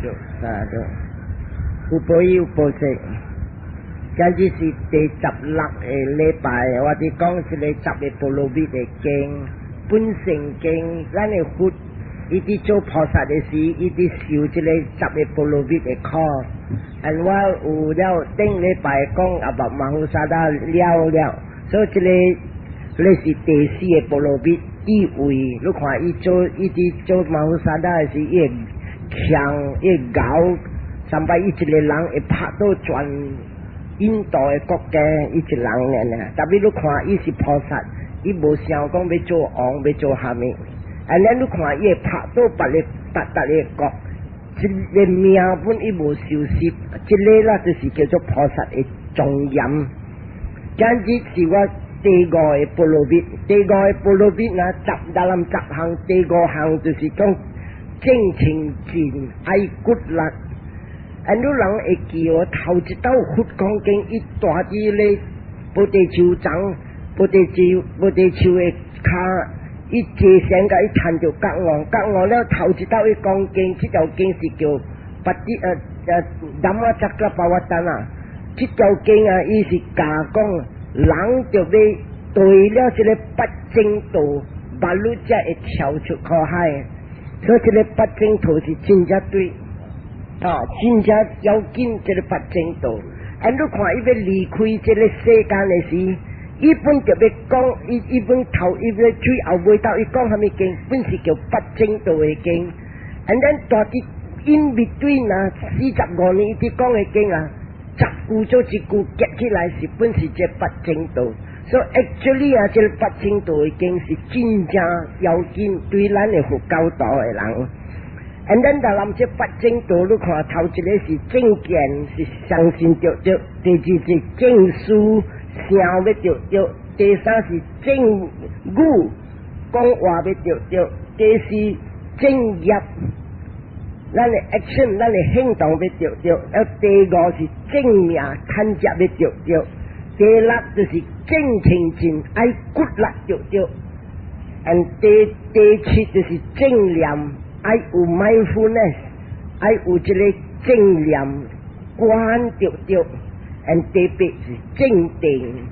Sadhu sadhu，有報有報識。今日是第16個禮拜，我佇講一个十个波羅蜜的經，本生經，咱的佛伊佇做菩薩的時，伊佇受這个十个波羅蜜的苦。And 我有了頂禮拜講阿伯 Mahosadha 了了，所以這个這是第四个波羅蜜智慧。你看伊做伊佇做 Mahosadha 的時，伊會強，伊會𠢕，三擺伊一个人會拍倒全印度的國家，伊一人爾爾。特別你看伊是菩薩，伊無想講欲做王，欲做蝦米。And then 你看伊會拍倒別个別別个國，這个命本伊無受攝，這个啦就是叫做菩薩的莊嚴。今日是我第五个波羅蜜，第五个波羅蜜啊，十dalam 十項，第五項就是講正清淨愛骨力。And 你人會記哦，頭一道佛講經，伊蹛佇咧菩提樹叢，菩提樹菩提樹的跤，伊坐禪共伊談著覺悟，覺悟了頭一道伊講經，這條經是叫八地Dhammacakkapavattana。這條經啊，伊是教講人著欲對了這个八正道，馬路才會跳出苦海。所以這个八正道是真正對。啊，真正要緊這个八正道。And 你看伊欲離開這个世間的時，伊本就欲講，伊伊本頭伊欲最後尾到伊講蝦米經，本是叫八正道的經。And then 蹛佇 in between 啊，45年伊佇講的經啊，十句做一句結起來是本是這八正道。所以 actually 啊，這个八正道的經是真正要緊對咱的佛教徒的人。And then dalam 這八正道，你看頭一个是正見，是相信著對；第二是正思，想欲著對；第三是正語，講話欲著對；第四正業，咱的 action，咱的行動欲著對；啊，第五是正命，趁食欲著對；第六就是正清淨，愛骨力著對；and 第七就是正念。愛有 mindfulness，愛有這个正念觀著對，and 第八是正定。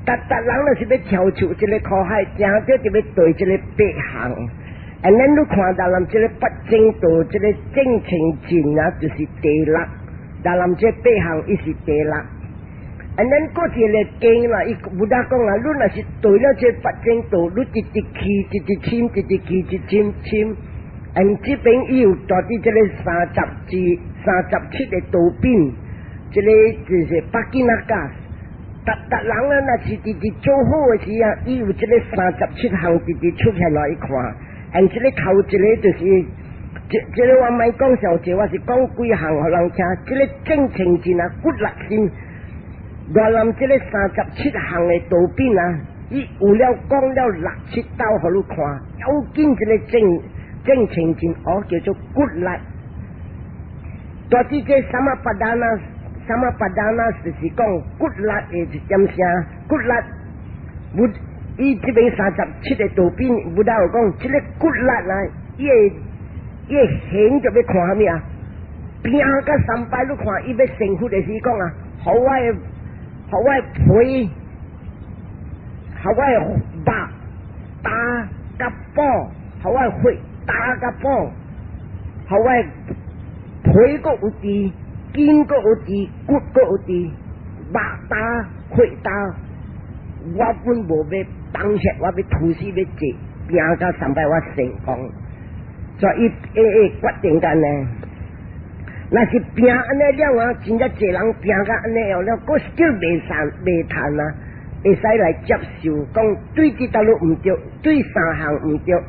逐逐人若是欲跳出這个苦海，定著就欲對這个八項。And 咱你看 dalam 這个八正道，這个正清淨啊，就是第六。Dalam 這八項，伊是第六。And 咱閣一个經啦，伊 Buddha 講啊，你若是對了這八正道，你直直去，直直深，直直去，直深深。And 這邊伊有蹛佇這个32、37個道品，這个就是 Pakinnaka。逐逐人啊，若是直直做好的時啊，伊有這个三十七項直直出現來看。And 這个頭一个就是，這個我莫講上濟，我是講幾項予人聽。這个正清淨啊，骨力心，原來這个三十七項的道品啊，伊有了講了六七道予你看，要緊這个正清淨哦，叫做骨力。蹛佇這 Sammappadhana，Sammappadhana 就是講骨力的一點聲，骨力，無伊這邊三十七个道品，Buddha 有講，這个骨力啊，伊的形就欲看蝦米啊？拼甲三擺你看，伊欲成佛的時講啊，予我的，予我的皮，予我的肉打甲補，予我的血打甲補，予我的皮閣有治，筋閣有治，骨閣有治，肉打血打，我本無欲當血，我欲吐死欲坐，拼甲三擺我成功。所以伊決定間呢，若是拼按呢了啊，真正濟人拼甲按呢樣了，閣still 袂散袂趁啊，會使來接受，講對這道路毋對，對三項毋對。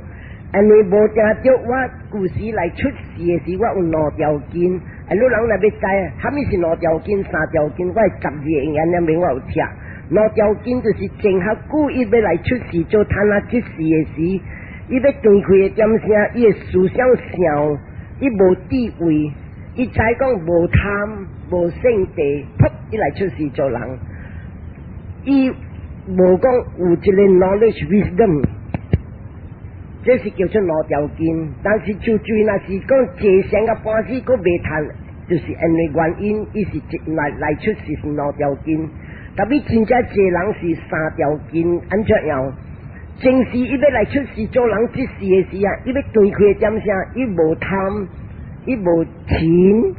因為無定著，我舊時來出世的時，我有兩條筋。啊，你人若欲知，蝦米是兩條筋、三條筋？我12個言兩邊我有聽。兩條筋就是前較久伊欲來出世做攤仔執事的時，伊欲斷開的點聲，伊的思想想，伊無智慧，伊知講無貪無勝地，噗，伊來出世做人，伊無講有這个 knowledge wisdom。這是叫做兩條筋。但是就最若是講坐禪甲半死閣袂趁，就是因為原因，伊是一來來出世是兩條筋。特別真正濟人是三條筋，按怎樣？正是伊欲來出世做人這世的時啊，伊欲斷開點啥？伊無貪，伊無嗔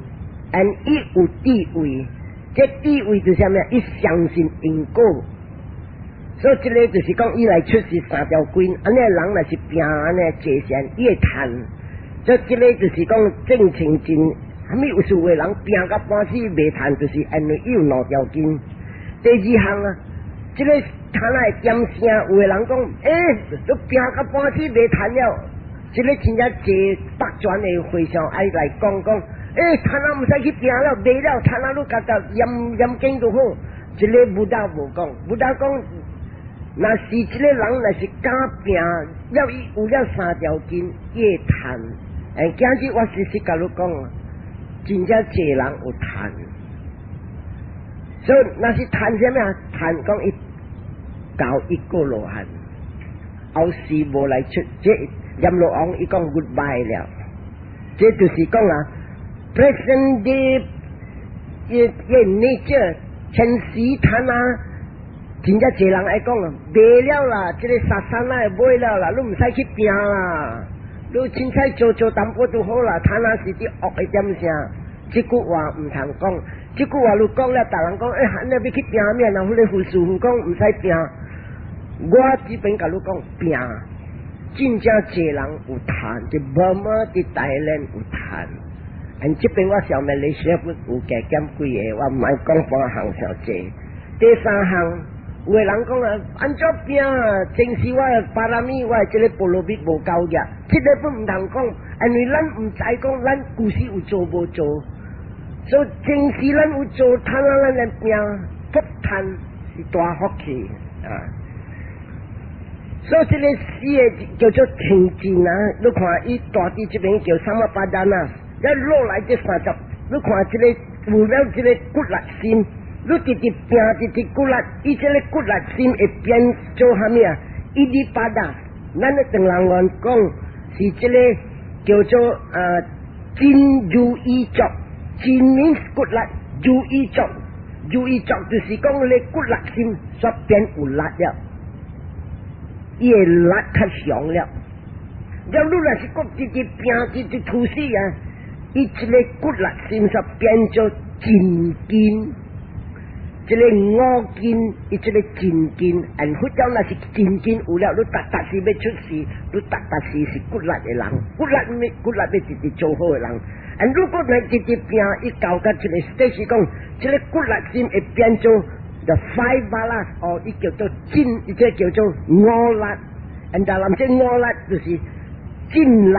，and 伊有智慧。這智慧就是啥物？伊相信因果，所以這个就是講伊來出世三條筋，按呢人若是拼按呢坐禪，伊會趁。所以這个就是講正清淨，啥物有數的人拼甲半死袂趁，就是因為伊有兩條筋。第二項啊，這個他那會點聲，有的人講，欸，都拼甲半死袂趁了，這个真正濟北傳的和尚愛來講講，欸，他那毋使去拼了，袂了，他那你家己念念經就好。這个 Buddha 無講，Buddha 講，若是這个人若是敢拼，了伊有了三條筋，伊會趁。欸，今日我實實共你講，真正濟人有趁。所以若是趁啥物啊？趁講伊到一果羅漢，後世無來出，這閻羅王伊講 goodbye 了。這就是講啊，present day 伊伊 nature 前時趁啊，真正濟人愛講啊，袂了啦，這个殺生啊袂了啦，你毋使去拼啦，你凊彩做做淡薄就好啦。趁啊是佇惡的點啥？這句話毋通講。這句話你講了，逐人講，欸，按呢欲去拼命啊？彼个佛師父講毋使拼。我這邊共你講拼，真正濟人有趁，佇無麼佇台灣有趁。and 這邊我上面咧寫有加減幾个，我毋愛講半項上濟。第三項，有的人講啊，按怎拼？正是我的巴羅蜜，我的這个波羅蜜無夠額，這个不毋通講，因為咱毋知講咱舊時有做無做。所以正是咱有做，趁啊，咱來拼，福趁是大福氣啊！所以這个四个叫做清淨啊！你看伊大地這邊叫啥物巴丹啊？一落來這三十，你看這个有了這个骨力心，你直直拼，直直骨力，伊這个骨力心會變做啥物啊？伊底巴達，咱的唐人話講是這个叫做真如意足。真 means 骨力，如意足，如意足就是講你骨力心煞變有力了，伊會力較強了。了你若是閣直直拼，直直吐死啊！伊這个骨力心煞變做真筋，這个五筋，伊這个真筋，按佛教若是真筋有了，你逐逐時欲出世，你逐逐時是骨力的人，骨力欲骨力欲直直做好的人。and 如果你直直拼，伊到甲這个 stage 講，這个骨力心會變做 the five balas，哦，伊叫做真，伊這叫做五力。and 但人這五力就是盡力，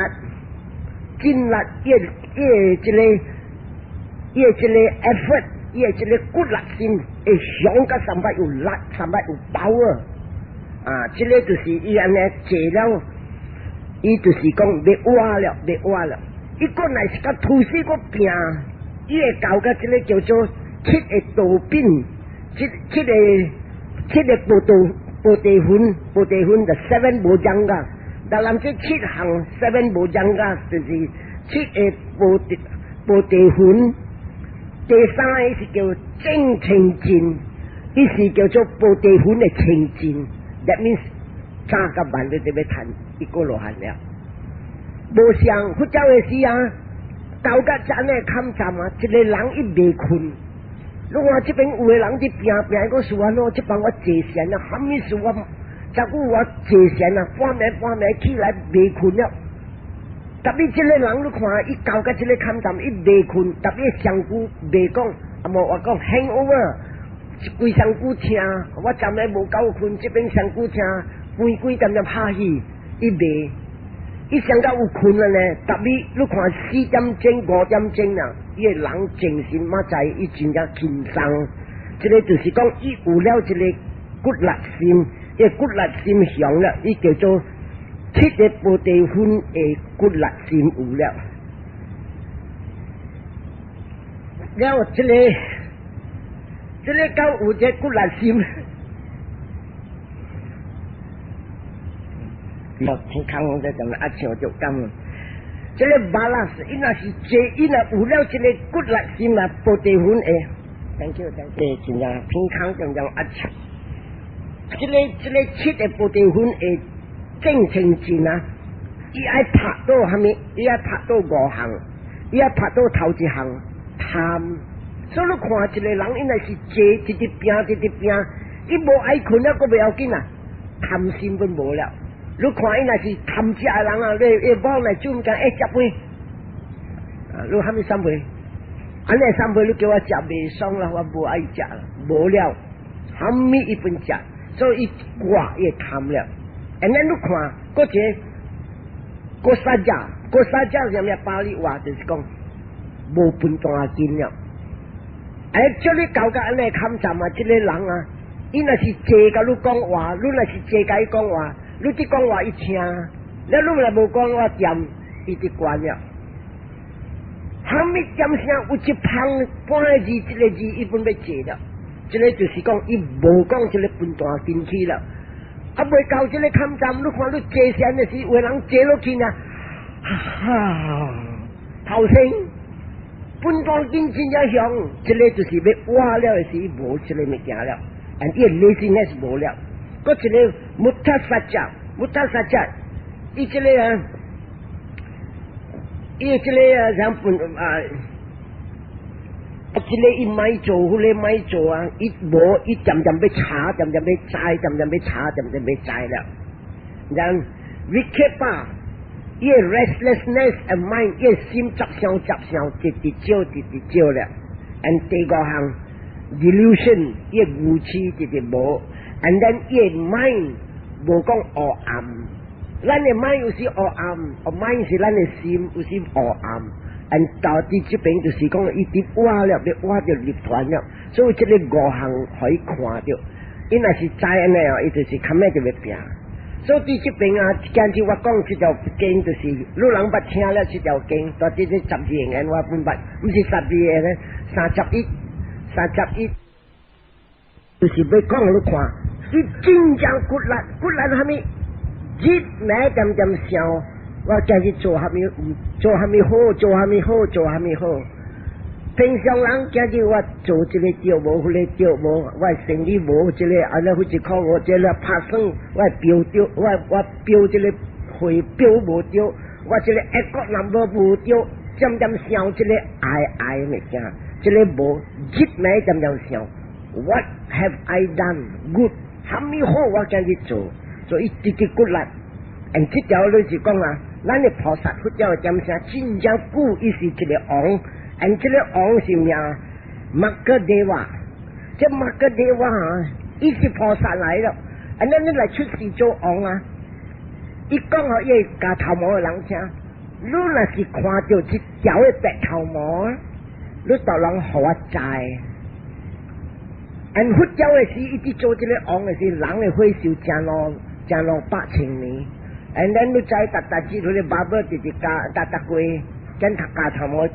盡力，伊伊這个，伊這个 effort，伊這个骨力心會上甲三百有力，三百有 power。啊，這个就是伊按呢坐了，伊就是講欲活了，欲活了。伊閣若是共吐死閣拼，伊會到甲這个叫做七个道品，七七个七个菩提菩提分，菩提分就 seven bojjhanga。但咱這七項 seven bojjhanga 就是七个菩提菩提分。第三个是叫正清淨，伊是叫做菩提分的清淨。That means 早甲晚你都欲趁一果羅漢了。無像佛教的時啊，到甲這按呢坎站啊，一个人伊袂睏。你看這邊有的人佇拼拼，伊講師安怎？這幫我坐禪啊，啥物事我，這久我坐禪啊，半暝半暝起來袂睏了。特別這个人你看，伊到甲這个坎站，伊袂睏，特別身軀袂講，啊無我講 hangover，規身軀痛，我昨暝無夠睏，這邊身軀痛，規規點點拍戲，伊袂。伊上較有睏了呢，特別你看4點鐘、5點鐘啊，伊个人精神嘛知，伊真正輕鬆。這个就是講，伊有了這个骨力心，伊骨力心強了，伊叫做七个菩提分的骨力心有了。了，這个這个夠有這骨力心。天空在怎麼啊像就咁。這个 balance，伊若是坐，伊若有了這个骨力心啊，菩提分會，thank you，thank you，真正天空正正啊像。這个七个菩提分會正清淨啊，伊愛拍到蝦米？伊愛拍到五項，伊愛拍到頭一項貪。所以你看一個人，伊若是坐，直直拼，直直拼，伊無愛睏了，閣袂要緊啊，貪心攏無了。你看伊若是貪食的人啊，你伊某來煮物件，欸，食飯，啊，你蝦米三杯？按呢三杯你叫我食袂爽啦，我無愛食，無了，蝦米伊本食，所以伊掛伊貪了。按呢你看，閣一個閣殺食，閣殺食啥物巴利話，就是講無分大金了。哎，叫你搞個按呢堪站啊，這个人啊，伊若是坐共你講話，你若是坐共伊講話，你佇講話伊聽，了你若無講話掂，伊就關了。蝦米點聲有一旁半个字，這个字伊本欲坐了，這个就是講伊無講這个分大進去了。啊，未到這个坎站，你看你坐禪的時，有人坐落去呢，哈，頭先。分大金真正凶，這个就是欲活了的時，無這个物件了，and 伊 laziness 無了。閣一个มุ他薩迦，มุ他薩迦，伊這个啊，伊這个啊，像本啊，這个伊莫做，彼个莫做啊，伊無伊漸漸欲查，漸漸欲知，漸漸欲查，漸漸欲知了。然 vikkheppa，伊 restlessness of mind，伊心雜想雜想，直直少，直直少了。and 第五項 delusion，伊愚癡直直無。and then 伊 mind 無講黑暗，咱的 mind 有時黑暗，mind 是咱的心有時黑暗。and 到佇這邊就是講伊佇活了，欲活著涅槃了，所以這个五項可以看著。伊若是知按呢哦，伊就是較尾就欲拚。所以佇這邊啊，今日我講這條經就是，汝人捌聽了這條經，到這這十二緣我本捌，毋是十二個呢，31，31，就是欲講予你看，伊真正骨力，骨力蝦米？日暝恬恬想，我今日做蝦米？做蝦米好？做蝦米好？做蝦米好？平常人今日我做這个對無，彼个對無，我生意無這个，按呢好一箍無，這个拍算，我標對，我標這个匯標無對，我這个一國 number 無對，漸漸想這个愛愛物件，這个無日暝漸漸想，What have I done good？蝦米好我今日做，所以直直骨力。and 這條就是講啊，咱的菩薩佛教點聲真正久，伊是一个王。and 這个王是名 Makhadeva，這 Makhadeva 啊，伊是菩薩來了，and 咱你來出世做王啊！伊講予伊咬頭毛的人聽，你若是看著一條的白頭毛，你就人予我知。and 佛教的時，伊佇做這个王的時，人的歲數成路成路百千年。and 咱你知逐逐日彼个 barber 直直咬，逐逐過。見頭咬頭毛咬，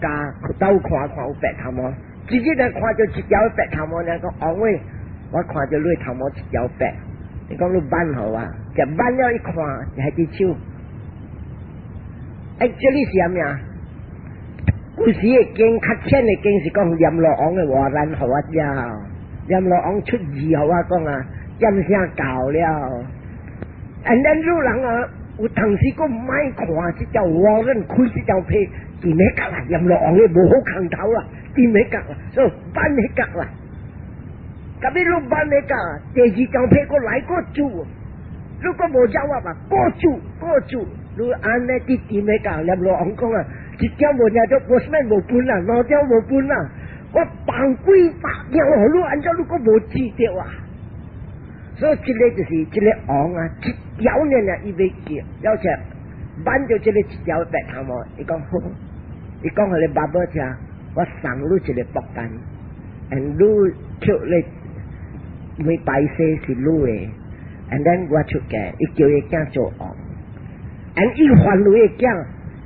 兜看看有白頭毛，直接來看著一條白頭毛，爾講王喂，我看著你頭毛一條白，你講你挽予我，就挽了一看，係隻手。欸，這裡是啥物啊？古時的經較淺的經是講閻羅王的話難予我知，閻羅王出字予我講啊，點聲夠了。and 咱女人啊，有當時閣莫看這條 warrant 開這條批。佇咩角啦？閻羅王的無好空頭啦，佇咩角啦？所以挽彼角啦。特別你挽彼角，第二張批閣來閣煮，如果無走啊嘛，閣煮閣煮，你按呢佇佇彼角，閻羅王講啊，一張無爾就 postman 無分啦，兩張無分啦，我放幾百張予你，按怎你閣無記著啊？所以這个就是這个王啊，一條爾爾伊欲叫，而且挽著這个一條白頭毛，伊講好。伊講予你 barber 聽，我送你一个木棍，and 你捡你每擺世是你的，and then 我出家，伊叫伊囝做王，and 伊煩惱的囝，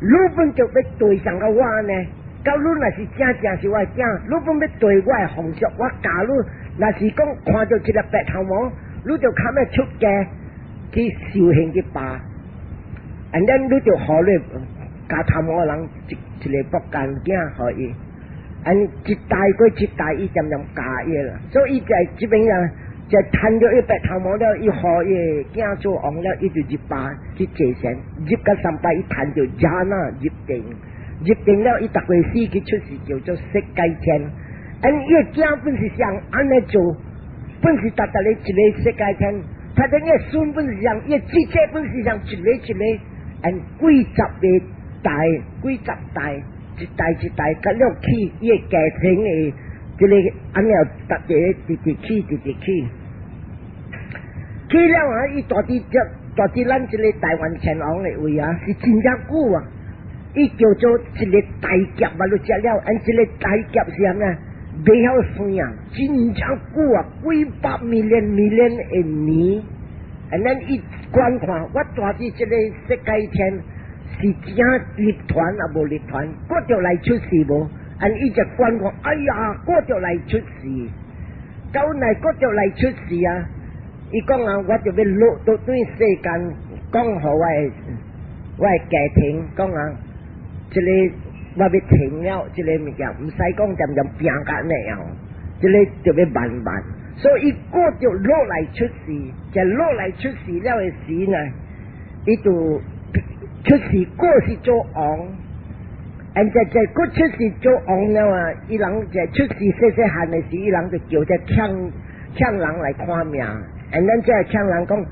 你本就欲對上個我呢？到你若是正正是我的囝，你本欲對我的風俗，我教你，若是講看著一个白頭毛，你就較欲出家去修行去罷。And then 你就予咧絞頭毛人一一个木工囝予伊，and 一代過一代，伊漸漸教伊啦。所以伊在這邊啊，就趁著伊白頭毛了，伊予伊囝做王了，伊就入壩去坐禪，入到三擺，伊趁著 jhana 入定，入定了，伊逐個死去出世叫做色界天。And 伊个囝本是想按呢做，本是逐逐个一个色界天，他等伊個孫本是像，伊個姊姊本是像一個一個，and 幾十個代，幾十代，一代一代，佮了起伊個家庭的這個按呢逐個直直起，直直起，起了啊！伊蹛佇這蹛佇咱這個台灣天王的位啊，是真正久啊！伊叫做一個大劫嘛，都食了，and 這個大劫是啥物？袂曉算啊，真正久啊，幾百 million million 的年。And 咱伊觀看，我蹛佇這個色界天是正入團啊，無入團，閣著來出世無？And 伊就觀看，哎呀，閣著來出世，到來閣著來出世啊！伊講啊，我就欲落到對世間，講予我的我的家庭講啊，這個我欲停了，這個物件毋使講漸漸拼甲那樣，這個就欲慢慢，所以伊閣著落來出世，就落來出世了的時呢，伊就出世閣是做王。And 在在閣出世做王了啊！伊人在出世細細漢的時，伊人就叫這強強人來看命。And 咱這強人講，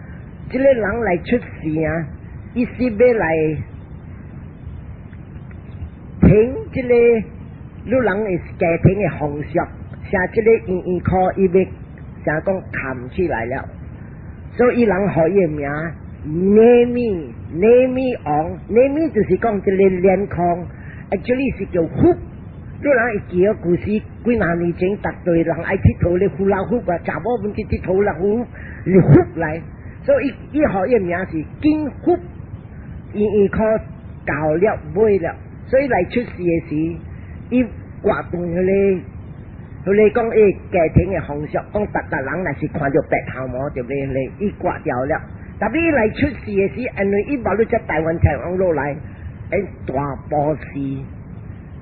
這個人來出世啊，伊是欲來停這個女人的家庭的風俗，寫這個圓圓箍伊欲成講崁起來了，所以伊人予伊的名尼米尼米王，尼米就是講這個連空。Actually 是叫 hoop，你人會記得舊時幾若年前，逐隊人愛𨑨迌咧 hula hoop 啊，查某們去𨑨迌啦 hoop，是 hoop 來，所以伊伊予伊名是金 hoop，伊伊可到了尾了，所以來出世的時，伊割斷彼個，彼個講伊家庭的風俗，講逐逐人若是看著白頭毛就欲咧，伊割掉了。特別伊來出世的時，因為伊無你這台灣太王落來。𪜶大布施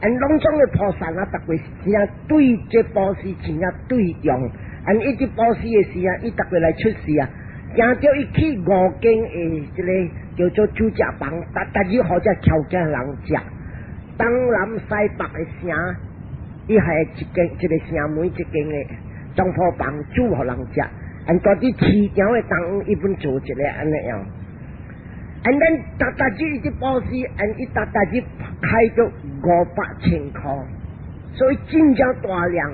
，𪜶攏總的菩薩啊，逐個真正對這布施真正對用。𪜶伊佇布施的時啊，伊逐個來出世啊，驚著伊去五間的這個叫做煮食房，逐逐日予這蹺囝人食。東南西北的城，伊係一間一個城門一間的當鋪房煮予人食。𪜶蹛佇市場的東伊本做一個按呢樣。And then 逐逐日伊佇布施，and 伊逐逐日開著500千箍，所以真正大量。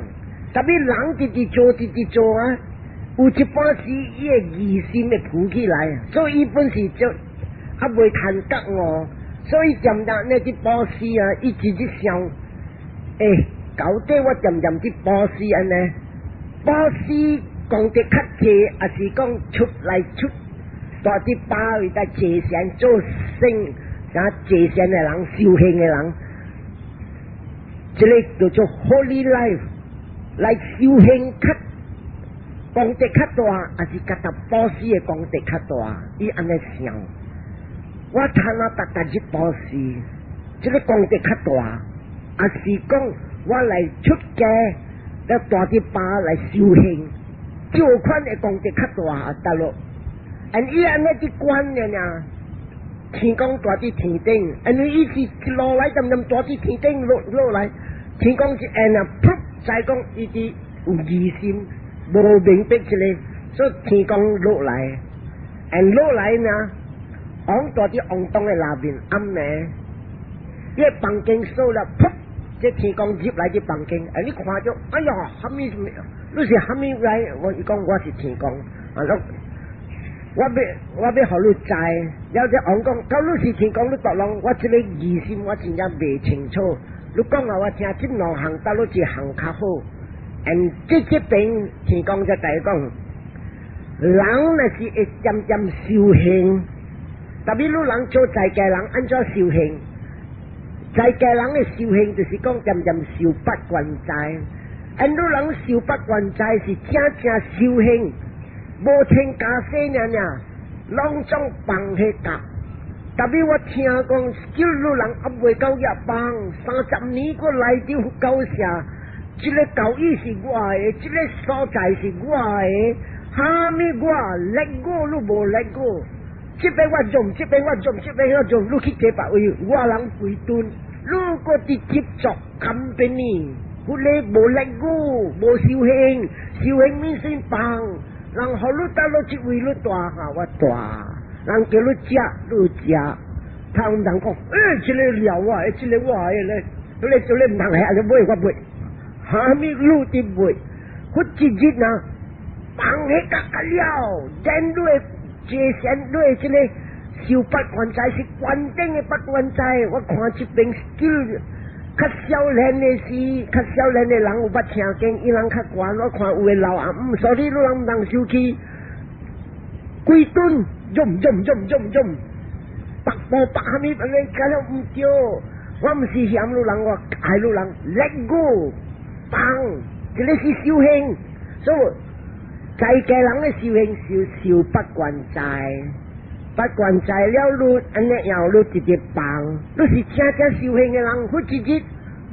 特別人直直做，直直做啊，有一半時伊的疑心會浮起來，所以伊本是做猶未通覺悟，所以漸漸呢佇布施啊，伊直直想，欸，到底我漸漸佇布施按呢，布施功德較濟，抑是講出來出？蹛佇壩位在坐禪做聖，啊坐禪的人、修行的人，這個叫做 Holy Life，來修行較功德較大，抑是佮布施的功德較大？伊按呢想，我睇啊，逐逐日布施，這個功德較大，抑是講我來出家，來蹛佇壩來修行，這款的功德較大，得咯。And 伊按呢佇觀念啊，天公蹛佇天頂，因為伊是落來，漸漸蹛佇天頂落落來，天公一按啊，噗，再講伊佇有疑心，無明白這個，所以天公落來，and 落來呢，王蹛佇王宮的內面暗暝，伊個房間鎖了，噗，這天公入來這房間，哎，你看著，哎呀，啥物？你是啥物來？我伊講我是天公，啊，我欲我欲予你知，了這王講，到你是天公，你獨攏我這個疑心我真正袂清楚。你講予我聽，這兩項佗落一項較好。And 這這邊天公才共伊講，人若是會漸漸修行，特別你人做在家人按怎修行？在家人的修行就是講漸漸修八關齋，and 你人修八關齋是正正修行。無穿袈裟爾爾，攏總放彼角，特別我聽講，叫老人猶未夠入放，30年過來佇佛教社，這個教義是我的，這個所在是我的，蝦米我 let go 你無 let go，這邊我做，這邊我做，這邊我做，你去這別位，我人規頓，你閣佇執著 company，佢咧無 let go，無修行，修行免先放，人予你到落這位你大下我大。人叫你食，你食。他毋通講，欸，這個料我的，這個我的咧，你做你毋通遐，你買我買。蝦米你佇買？佛一日啊，放彼個個了，連你的這線，你的這個修八關齋是關頂的八關齋。我看這邊叫較少年的時，較少年的人有捌聽經，伊人較懸。我看有的老阿姆，所以你人毋通生氣。規頓。用用用用用，白波白蝦米，安呢敢若毋對。我毋是嫌你人，我愛你人，let go，放，這個是修行。所以在家人的修行是修八關齋，八關齋了你按呢樣你直直放，你是正正修行的人，佛一日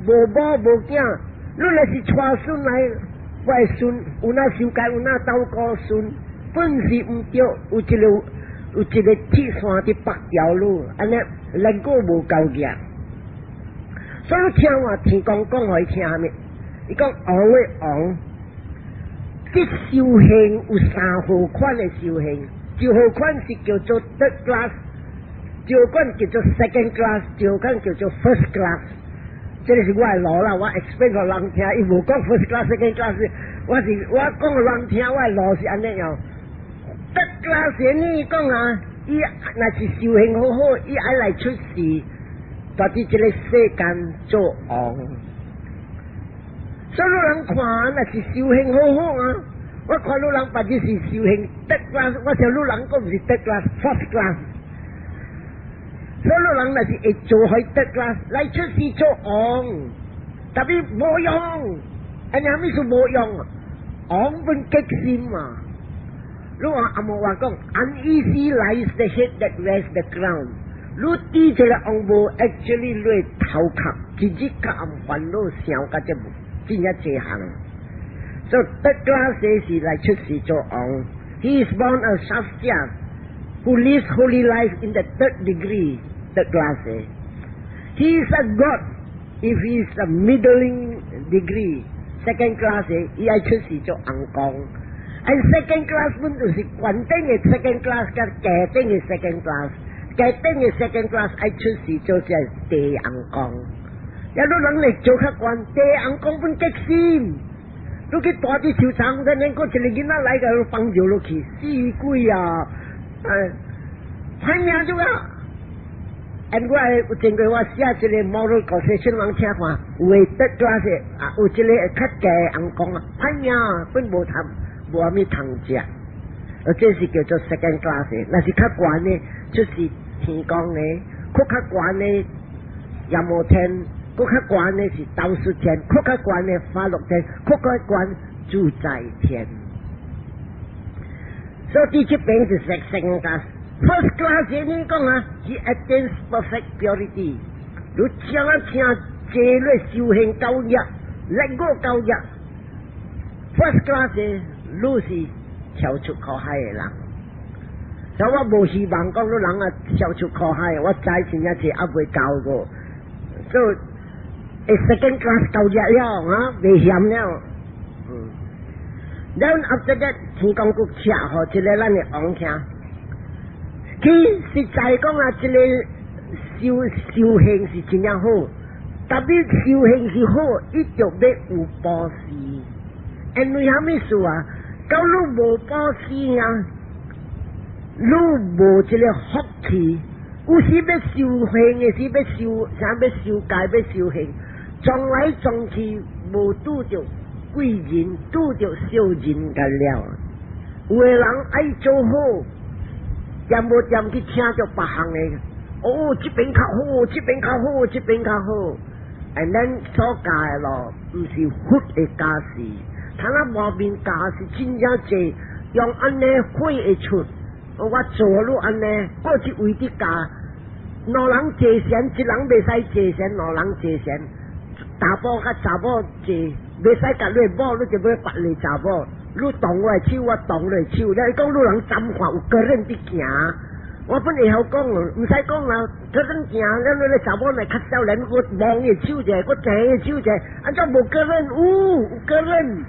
無某無囝，你若是帶孫來，我的孫有哪修戒，有哪鬥顧孫，本是毋對，有一個鐵線佇縛牢你，按呢 let go 無夠額。所以你聽話天公講予伊聽蝦米？伊講王的王，這修行有三號款的修行，一號款是叫做 third class，一號款叫做 second class，一號款叫做 first class。這個是我的路啦，我 explain 予人聽，伊無講 first class、second class，我是我講予人聽，我的路是按呢樣。Third class 你講啊，伊若是修行好好，伊愛來出世，在佇這個世間做王。所以人看，若是修行好好啊，我看你人別日是修行 third class，我想你人講毋是 third class，first class。所以你人若是會做開 third class，來出世做王，特別無用，按呢啥物是無用？王本激心嘛。你話阿摩話講，uneasy lies the head that wears the crown。你佇這個王帽，actually 你頭殼一日較暗煩惱想甲這真正濟項。所以 third class 是來出世做王。He is born a Shakya who lives holy life in the third degree, third class. He is a god if he is a middling degree, second class. 伊愛出世做尪公。And second class 本就是懸頂的 second class 佮低頂的 second class，低頂的 second class 愛出世做這地尪公。一路人嚟做較懸，地尪公本激心。你去蹛佇樹叢，咱連個一個囡仔來個放尿落去，死鬼啊！哎，歹命就啊！And 我有經過我寫一個 moral causation 人聽看，有的 third class 啊，有一個較低尪公啊，歹命本無通無啥物通食，這是叫做 second class。若是較懸的，就是天公的，閣較懸的閻魔天，閣較懸的是兜率天，閣較懸的化樂天，閣較懸自在天。所以這邊是 second class。First class 你講啊，he attains perfect purity。你聽啊聽，這個修行夠熱，let go 夠熱。First class 你是跳出苦海的人。所以我無希望講你人啊跳出苦海，我知真正是猶未夠過。所以 second class 夠熱了啊，未嫌了。Then after that，天公閣切予這個咱的王聽。其實在講啊，這個修行是真正好，特別修行是好，伊就欲有布施。因為蝦米事啊？到你無布施啊，你無這個福氣。有時欲修行的時，欲修，啥欲修戒，欲修行，撞來撞去無拄著貴人，拄著小人個了。有的人愛做好。恬無恬去聽著別項的，哦，這邊較好，這邊較好，這邊較好。And 咱所教的咯，毋是佛的教示，他那外面教示真正濟，用按呢火會出，我做你按呢，過一位佇教，兩人坐船，一人袂使坐船，兩人坐船。查某佮查某坐，袂使共你某，你就欲別个查某。你動我的手，我動你的手。你講你人怎看有個人佇行？我本會曉講，毋使講啦，個人行，了你查某若較少年，我摸伊手者，我提伊手者，按怎無個人？有個人。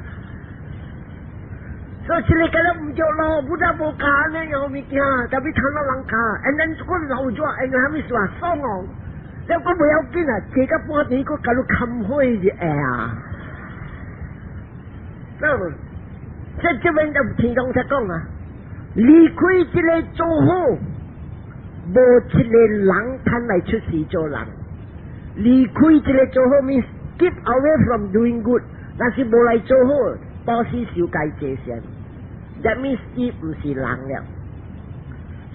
所以這个敢若毋對咯，Buddha 無教按呢樣物件，特別聽到人教，and then 我老咗，因為啥物事啊？爽哦！了閣袂要緊啊，坐到半暝，閣共你堪火就會啊。那這邊就天公才講啊，離開這个做好，無一个人通來出世做人。離開這个做好，means keep away from doing good，但是無來做好，布施受戒坐善，that means 伊毋是人了。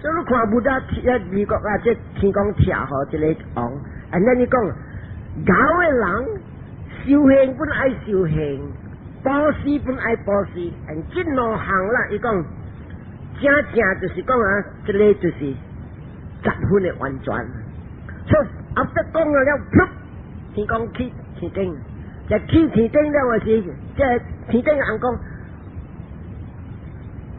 所以你看 Buddha 啊，美國啊，這天公拆予這个王，按呢你講，𠢕的人修行本愛修行，布施本愛布施，and 這兩項啦，伊講正正就是講啊，這个就是十分的完全。所以 after 講了，噗，天公去天頂，就去天頂了的時，這天頂翁講。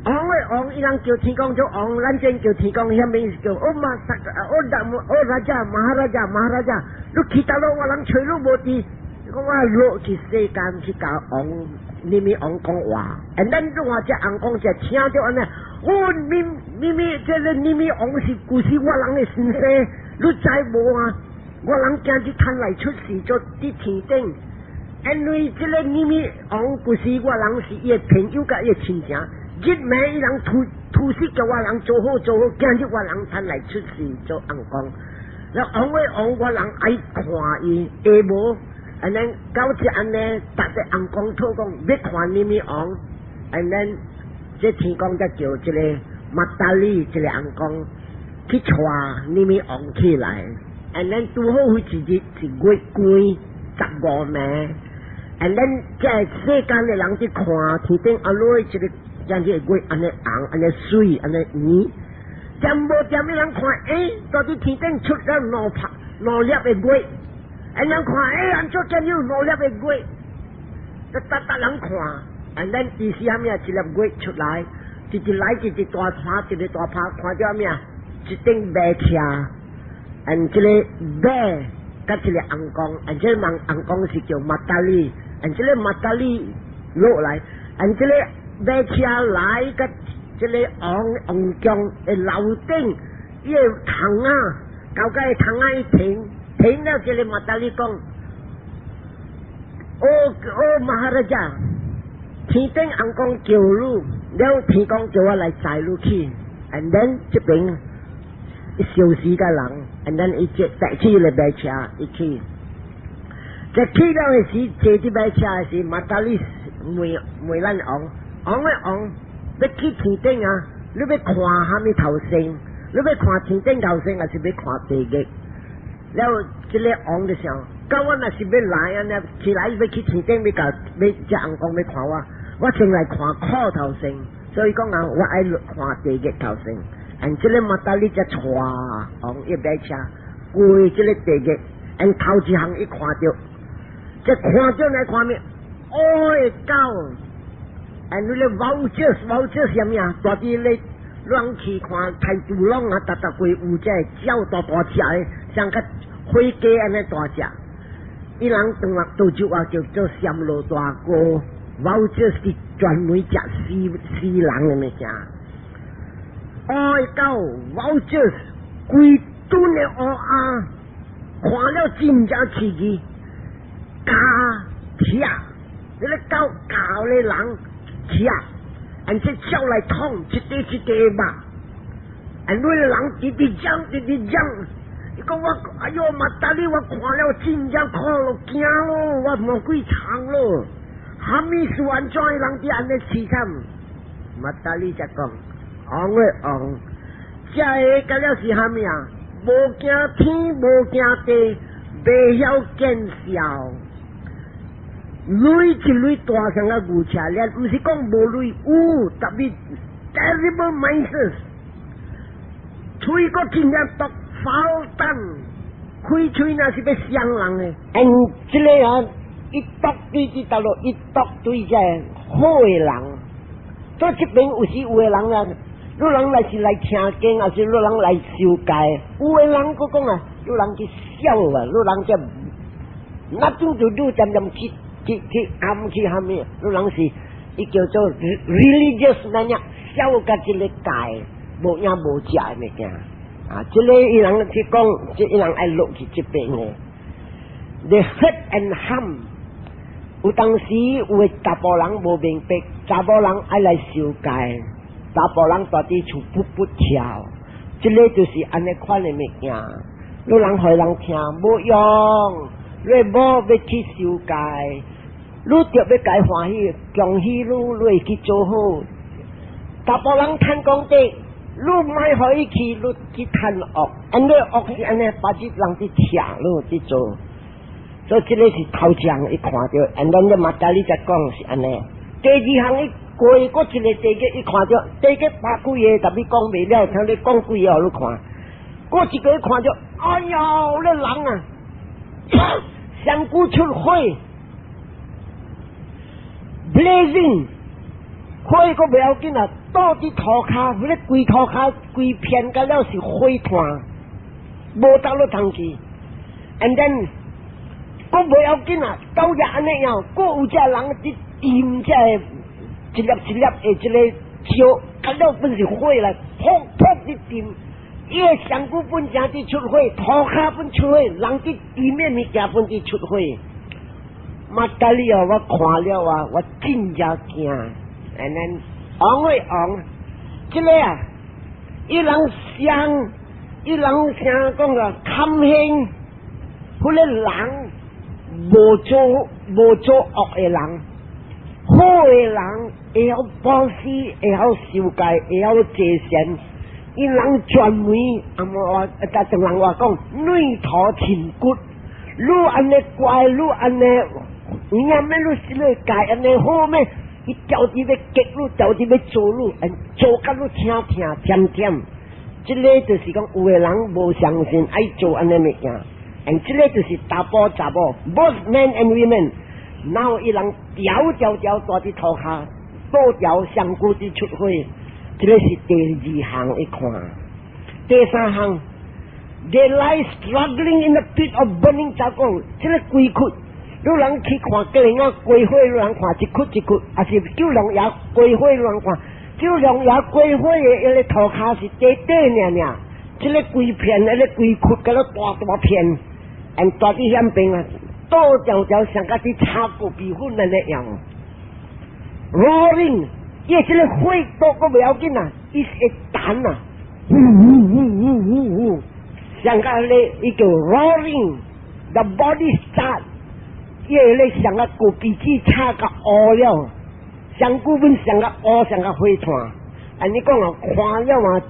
王的王，伊人叫天公做王，咱這叫天公，遐物叫哦馬薩哦達哦 Raja，Maharaja，Maharaja，你去佗落，我人揣你無佇，講我落去世間去共王，尼米王講話，and 咱你話這翁講這聽著按呢，哦，咪咪咪，這个尼米王是舊時我人的先生，你知無啊？我人今日趁來出世做佇天頂，因為這个尼米王舊時我人是伊的朋友佮伊的親情。日暝伊人吐吐死叫我人做好做好，今日我人趁來出世做翁公。了王的王，我人愛看伊下無，and then 到這按呢，逐个翁公討講欲看尼米王，and then 這天公才叫這个馬達利這个翁公去帶尼米王起來，and then 拄好彼一日是月光15暝，and then 這世間的人佇看天頂阿落這个。將這個月按呢紅，按呢媠，按呢圓，點無點伊人看，欸，到底天頂出了兩拍兩粒的月，欸，人看，欸，按怎見有兩粒的月？逐逐人看，and then 伊是啥物啊？一粒月出來，一直來一直大拍，一個大拍，看著啥物啊？一頂馬車，and 這個馬佮一个翁公，and 這个翁公是叫馬達利，and 這個馬達利落來，and 這個馬車來佮這个王王宮的樓頂，伊个窗仔，高個窗仔一停，停了這个馬達利講：哦哦，Maharaja，天頂翁公叫你，了天公叫我來載你去，and then 這邊消死個人，and then 伊這帶去個馬車，伊去，這去了的時，坐佇馬車的時，馬達利問問咱王。王的王，欲去天頂啊！你欲看啥物頭先？你欲看天頂頭先，還是欲看地獄？了，這个王就想，到我若是欲來按呢，起來欲去天頂，欲共欲這翁公欲看我，我先來看苦頭先。所以講啊，我愛看地獄頭先。and 這个馬達利才帶王伊馬車過這个地獄，and 頭一項伊看著，這看著來看咩？烏的狗！and 你咧 vultures，vultures 啥物啊？大佇咧亂去看太獨攏啊，逐逐過有這個鳥大大隻的，像個火雞按呢大隻。伊人中國潮州話叫做暹羅大哥，vultures 是專門食死死人的物件。烏的狗 vultures 規噸的烏鴉，看了真正刺激，咬拆，那个狗咬咧人。拆，而且鳥來捅，一塊一塊肉，and 那個人直直講，直直講，伊講我，哎喲，馬達利，我看了真正苦咯，驚咯，我毛鬼長咯，啥物事按怎的人佇按呢淒慘？馬達利才講，王的王，這个敢了是啥物啊？無驚天，無驚地，袂曉見笑。鐳一鐳大像個牛車粒，毋是講無鐳，有特別 terrible mindset，喙閣真正毒， Foul tongue，開喙若是欲傷人的。And 這个啊，伊毒對佇佗落，伊毒對這好的人。所以這邊有時有的人啊，你人來是來聽經，抑是你人來受戒？有的人閣講啊，你人去笑啊，你人這 nothing to do，漸漸去去去暗去蝦米？你人是伊叫做 religious 那樣笑佮這个戒無影無食的物件啊！這个伊人去講，這伊人愛落去這邊的。The hurt and harm，有當時有的查埔人無明白，查某人愛來受戒，查埔人蹛佇厝噗噗跳，這个就是按呢款的物件。你人予人聽無用，你某欲去受戒，你著欲共伊歡喜，恭喜你，你會去做好。查埔人趁功德，你莫予伊去，你去趁惡，按呢惡是按呢，把這人去聽你去做。所以這个是頭一項，伊看著，and 咱咧馬達里才講是按呢。第二項，伊過過一个地獄，伊看著地獄百幾个，特別講袂了，聽你講幾个予你看。過一个伊看著，哎喲，那人啊，身軀出火，blazing，火閣袂要緊啊，倒佇塗跤，彼个規塗跤規片甲了是火炭，無得落通去，and then閣袂要緊啊，到遮按呢樣，閣有這人佇掂這个一粒一粒的這个石，甲了本是火來，噗噗佇掂，伊个身軀本正佇出火，塗跤本出火，人佇掂的物件本佇出火。馬達里哦，我看了啊，我真正驚。And then 王會王，這个啊，伊人想，伊人想講啊，堪恨，彼个人無做惡的人，好的人會曉布施，會曉受戒，會曉坐禪。伊人專門啊無話，逐人話講，內塗親骨，你按呢乖，你按呢，有影咩？你是咧戒按呢好咩？伊調佇欲激你，調佇欲做你，做甲你聽聽忝忝。這个就是講，有的人無相信愛做按呢物件，and 這个就是查埔查某，both men and women。然後伊人調調調蹛佇塗跤，倒調身軀佇出火，這个是第二項伊看。第三項，they lie struggling in the pit of burning charcoal，這个規窟，你人去看吉蘭仔規火，你人看一窟一窟，抑是九龍爺規火，你人看九龍爺規火的彼个塗跤是短短爾爾，這个規片，彼个規窟，佮了大大片，and 蹛佇遐邊啊，倒條條像佮佇炒咖啡粉按呢樣。Roaring，伊這个火倒閣袂要緊啊，伊是會彈啊，呼呼呼呼呼呼，像佮咧，伊叫 roaring，the body start，伊會咧像個咖啡紙炒甲烏了，身軀本像個烏，像個火炭。按呢講啊，看了啊，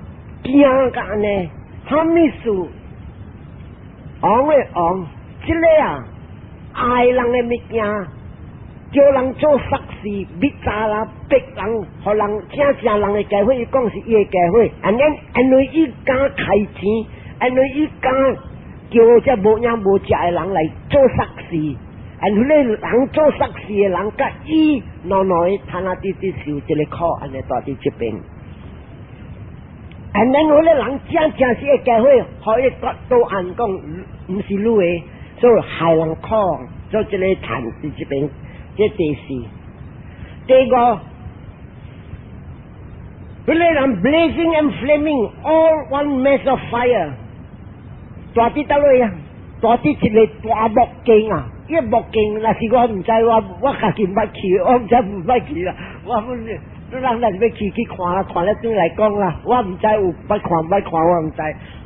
驚甲按呢，啥物事？王的王，這个啊，愛人的物件，叫人做煞事，滅查啦，逼人，予人正正人的家伙，伊講是伊的家伙，按呢，因為伊敢開錢，因為伊敢叫這無影無食的人來做煞事，and 彼個人做煞事的人，佮伊兩兩个攤啊佇佇受這个苦，按呢蹛佇這邊。And then 彼個人正正是會家伙，予伊倒按講，毋是你的，所以害人苦，做這個趁佇這邊，這第四。第五，彼個人 blazing and flaming all one mass of fire，蹛佇佗落啊？蹛佇一个大木鏡啊！伊個木鏡，若是我毋知，我家己毋捌去，我毋知毋捌去啦。我本你人若是欲去去看啦，看了轉來講啦。我毋知有捌看毋捌看，我毋知。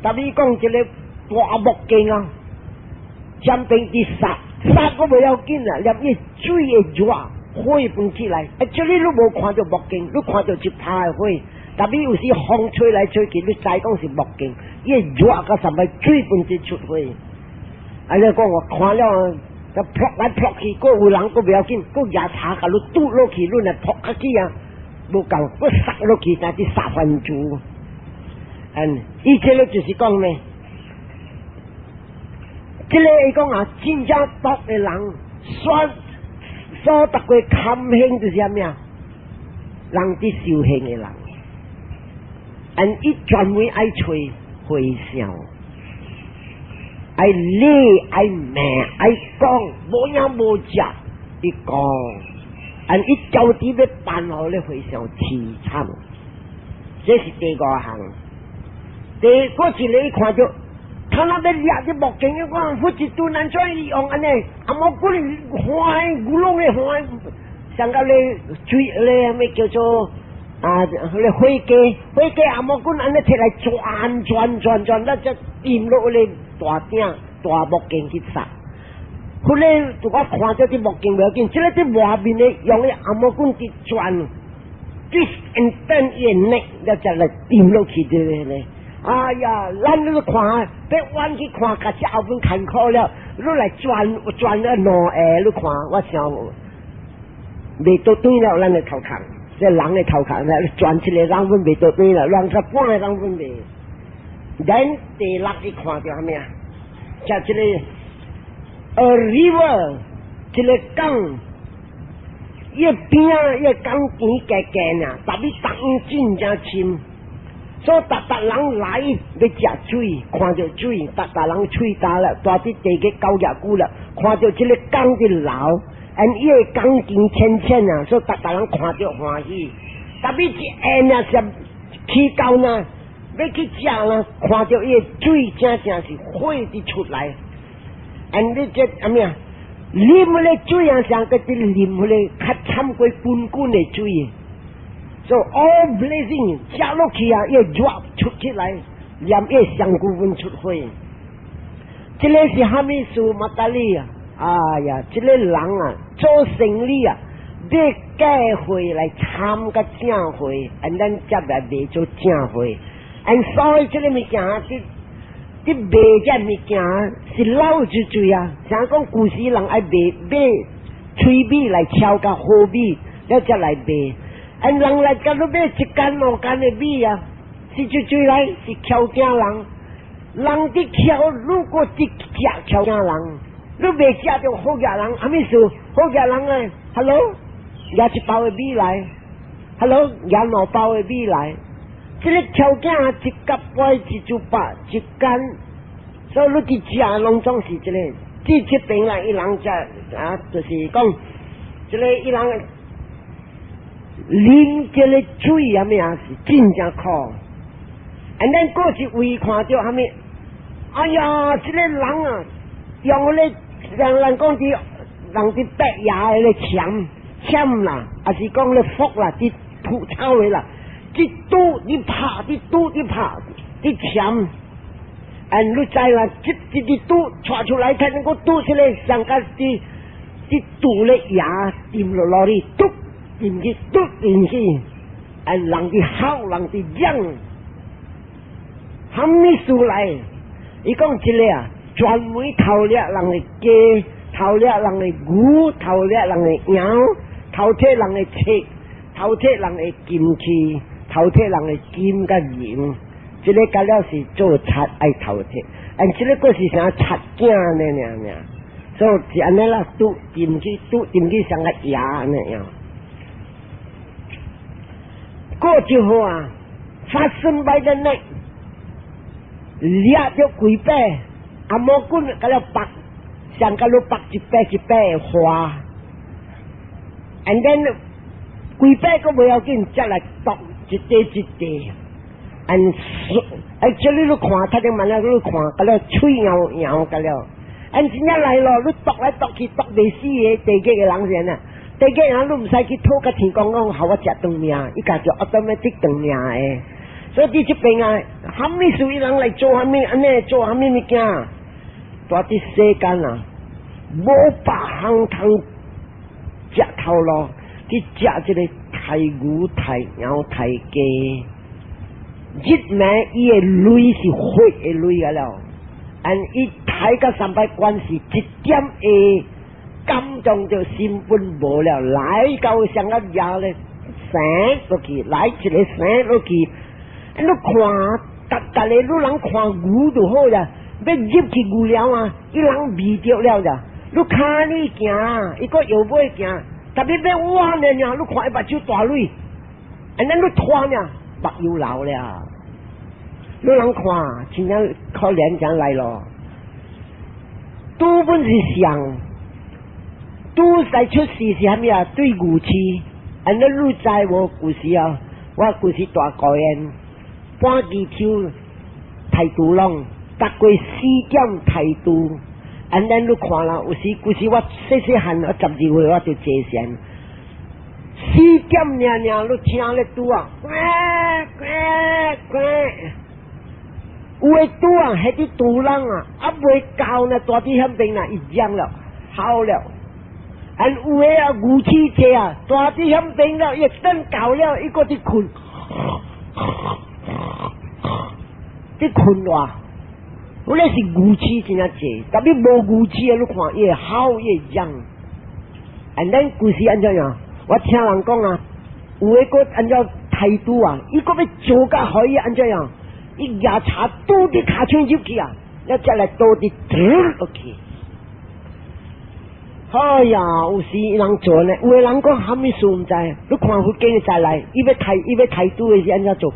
但伊講這个大木鏡啊，前邊佇殺殺閣袂要緊啦，連伊水會熱火分起來。啊，這裡你無看著木鏡，你看著一拍的火。但伊有時風吹來吹去，你知講是木鏡，伊會熱甲啥物水分子出火。啊！你講我看了，就撲來撲去，閣有人閣袂要緊，閣舉柴共你拄落去，你若撲較去啊，無夠，閣殺落去，但佇殺番薯。嗯，伊這个就是講呢，這个伊講啊，真正毒的人，所所得過堪刑就是啥物啊？人佇修行的人，and 伊專門愛揣和尚，愛理愛罵愛講，無影無食，伊講，and 伊到底欲辦予咧和尚淒慘，這是第五項。第過一个伊看著，他那欲掠這木鏡，我講佛一尊按怎伊用按呢？紅毛棍歡喜，牛攏咧歡喜，像個咧水咧，啥物叫做啊？咧火雞，火雞紅毛棍按呢提來轉轉轉轉，咱才掂落咧大鼎大木鏡去殺。後來我看著這木鏡無要緊，這个佇外面咧用咧紅毛棍佇轉，twist and turn 伊的 neck，了才來掂落去這個咧。哎呀，咱你看，欲彎去看，甲這後邊艱苦了，你來轉轉了兩下，你看，我想袂倒轉了，咱的頭殼，這人的頭殼，轉一個人阮袂倒轉了，人才半個人阮袂。咱第六伊看著啥物啊？就這個 a river，這个江，伊邊仔伊个江邊低低啊，逐日逐真正深。所以逐逐人來欲食水，看著水，逐逐人喙焦了，蹛佇地個九廿久了，看著這个江佇流，and 伊个江邊淺淺啊，所以逐逐人看著歡喜。特別一下啊，是去到呢，欲去食啦，看著伊个水正正是火佇出來。and 你這啥物啊？啉彼个水啊，像個佇啉彼个較慘過滾滾的水。So all blazing，食落去啊，伊熱出起來，連伊身軀阮出火。這个是蝦米事？馬達利啊！哎呀，這个人啊，做生意啊，買假貨來參佮正貨，and 咱接來賣做正貨。and 所以這个物件，佇佇賣這物件是老就濟啊。像講舊時人愛賣買炊米來敲佮好米，了才來賣。and 人來共你買一斤兩斤的米啊，是就濟來是抾囝人。人佇抾，如果佇食抾囝人，你袂食著好額人，啥物事？好額人啊，Hello，拿一包的米來，Hello，拿兩包的米來。這个抾囝一甲半一株百一斤，所以你佇食攏總是這个。這這邊來伊人食啊，就是講這个伊人啉這个水啥物啊，是真正苦。and 咱過一位看著啥物？哎呀，這个人啊，用咧人人講佇人佇白牙的咧鉗鉗啦，抑是講咧福啦，佇吐草的啦，佇拄佇拍，佇拄佇拍，佇鉗。and 你知啦，這這佇拄帶出來，睇能夠拄出來，上甲佇佇拄咧牙掂落落去，篤進去，篤進去，and 人佇吼，人佇嚷，啥物事來？伊講這个啊，專門偷掠人的雞，偷掠人的牛，偷掠人的羊，偷提人的冊，偷提人的金器，偷提人的金佮銀。這个甲了是做賊愛偷提，and 這个閣是啥賊囝呢？爾爾，所以是按呢啦，拄進去，拄進去像個牙按呢樣。過就好啊，fasten by the neck。掠著幾擺，紅毛棍共了縛，像共你縛一擺一擺的花，and then 幾擺閣無要緊，才來剁一塊一塊，and 哎，這裡你看，頭頂慢慢你看，共了喙搖搖共了，and 真正來咯，你剁來剁去剁袂死的，地獄的人是按怎？地獄人你毋使去討共天公講，予我食長命，伊家就 automatic 長命的。所以佇這邊啊，啥物事伊人來做啥物，按呢做啥物物件，蹛佇世間啊，無百項通食頭路，去食這個刣牛、刣羊、刣雞，日暝伊的淚是血的淚啊了，and 伊刣甲三擺關係一點會感動著心本無了，來到上個牙咧生落去，來一個生落去。你看，逐逐个你人看牛就好呀，欲入去牛寮啊，伊人味著了咋？你跤呢行，伊閣搖尾行，特別欲挖呢，你看伊目睭大蕊，and then 你拖呢，目油流了。你人看，真正可憐這樣來咯。豬本是上，豬來出世是啥物啊？對牛飼，and then 你知無？舊時啊，我舊時蹛高原，半支手刣豬籠，逐過4點刣豬。And then 你看啦，有時舊時我細細漢，我12歲我就坐禪。四點爾爾，你聽咧豬啊，呱呱呱。有的豬啊，彼佇豬籠啊，猶未到呢，蹛佇遐邊啊，伊嚷了，嚎了。And 有的啊，牛飼者啊，蹛佇遐邊了，伊等到了，伊閣佇睏，佇睏哇。我咧是牛飼真正濟，特別無牛飼的，你看伊會嚎，伊會嚷。And then 舊時按怎樣？我聽人講啊，有的閣按怎刣豬啊，伊閣欲做甲予伊按怎樣？伊舉柴拄佇尻槍入去啊，了才來倒佇落去。哎呀，有時人做呢，有的人講蝦米事毋知，你看佛經再來，伊欲刣伊欲刣豬的時按怎做？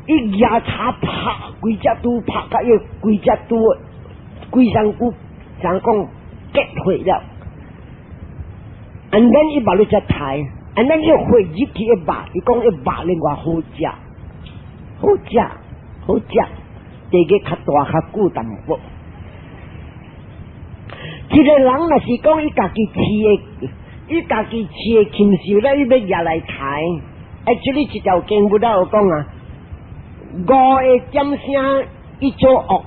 伊舉柴拍規隻豬，拍甲伊規隻豬規身軀，像講結血了。And then 伊把你只刣，and then 伊血入去伊肉，伊講伊肉另外好食，好食，好食，地個較大較久淡薄。一個人若是講伊家己飼的，伊家己飼的禽獸咧，伊欲掠來刣。Actually 這條經文有講啊，五個點聲伊做惡。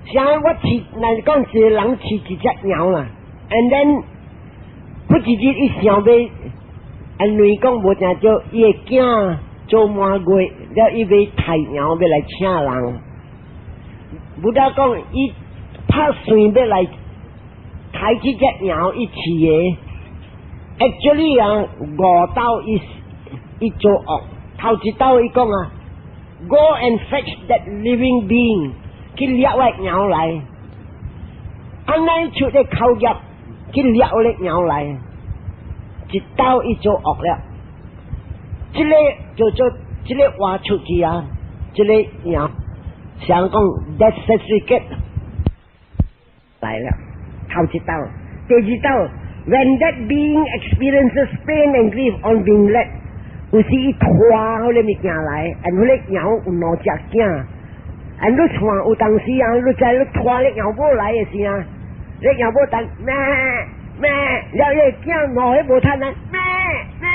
像我飼，若是講一個人飼一隻羊啦，and then 不一日伊想欲，因為講無誠著，伊的囝做滿月，了伊欲刣羊欲來請人。Buddha 講伊拍算欲來刣這隻羊，伊飼的，actually 啊，五道伊伊做惡，頭一道伊講啊，Go and fetch that living being，去掠我羊來，按呢出咧口業去掠我的羊來，一道伊做惡了，這個叫做這個話出去啊，這個羊想講 death certificate 來了，頭一道，第二道，when that being experiences pain and grief on being led，有時伊拖彼个物件來，and 彼个羊有兩隻囝，and 你看有當時啊，你知你拖咧羊某來的時啊，你羊某等咩咩，了伊個囝兩個無趁啊，咩咩，